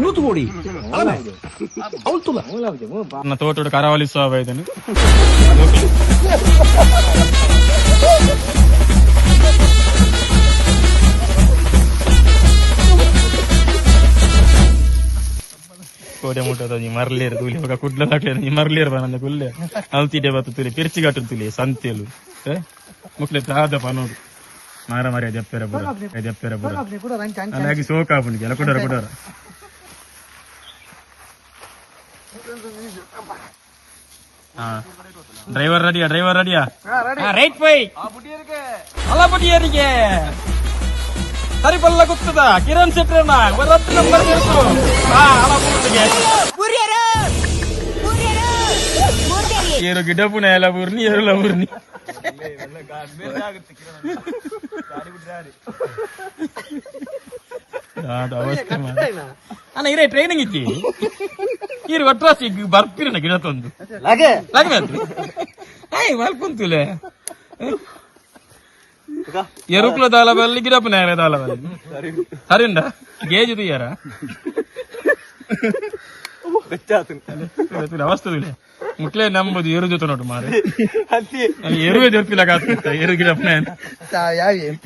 100 ಕೋಡಿ. ನನ್ನ ತೋಟದ ಕರಾವಳಿ ಸಾವ ಇದನ್ನು. ಕೋಡೆ ಮುಟ್ಟದ ನೀ ಮರ್ಲೇರು ತೂಲಿ ಇವಾಗ ಕುಡ್ಲ ದಾಖಲೆ ನೀ ಮರ್ಲೇರು ಬಾ ನನ್ನ ಕುಲ್ಲೆ ಅಲ್ತಿಡೆ ಬತ್ತು ತುಲಿ ಪಿರ್ಚಿಗಟ್ಟು ತುಲಿ ಸಂತೆಲು ಮುಕ್ಲೆ ದಾದ ಪನೋಡು ಮಾರ ಮಾರಿಯ ಜಪ್ಪೆರ ಬುರ ಜಪ್ಪೆರ ಬುರ అలాగే సోకాపునికి ఎలా కుడాರ కుడాರ. ಡ್ರೈವರ್ ರೆಡಿಯಾ? ಡ್ರೈವರ್ ರೆಡಿಯಾ? ರೈಟ್ ಪೈ ಅಲ್ಲ ಪುಟಿಯರಿಗೆ ಸರಿಪಲ್ಲ ಗೊತ್ತದ ಕಿರಣ್ ಶೆಟ್ಟರಣ್ಣ ರದ್ದು ನಂಬರ್ ಅಲ್ಲ ಪೂರ್ತಿಗೆ. ಏರು ಗಿಡ ಪುಣೆ ಎಲ್ಲ ಊರ್ನಿ ಏರುಲ ಊರ್ನಿ. ಅದು ಅವಸ್ಥೆ ಮಾರ್ರೆ. ಅಣ್ಣ, ಇರೇ ಟ್ರೈನಿಂಗ್ ಇಚ್ಚಿ ಇರು ಒಟ್ರಾಸಿ ಬರ್ಪಿರಣ ಗಿಡ ತಂದು ಲಗೆ. ಲಗ್ನ ಏಯ್ ಮಲ್ಕುಂತುಲೆ ಎರುಕ್ಲ ದಾಲ ಬಲ್ಲಿ ಗಿಡಪ್ಪ ನೇರ ದಾಲ ಬಲ್ಲಿ ಸರಿ ಉಂಡ ಗೇಜ್ ತೀಯಾರ ಅವಸ್ಥೆ ಮುಕ್ಲೆ ನಂಬುದು ಎರು ಜೊತೆ ನೋಟು ಮಾರೆ ಎರುವೆ ಜೊರ್ಪಿಲ್ಲ ಕಾತು ಎರು ಗಿಡಪ್ಪ. ಯಾವ?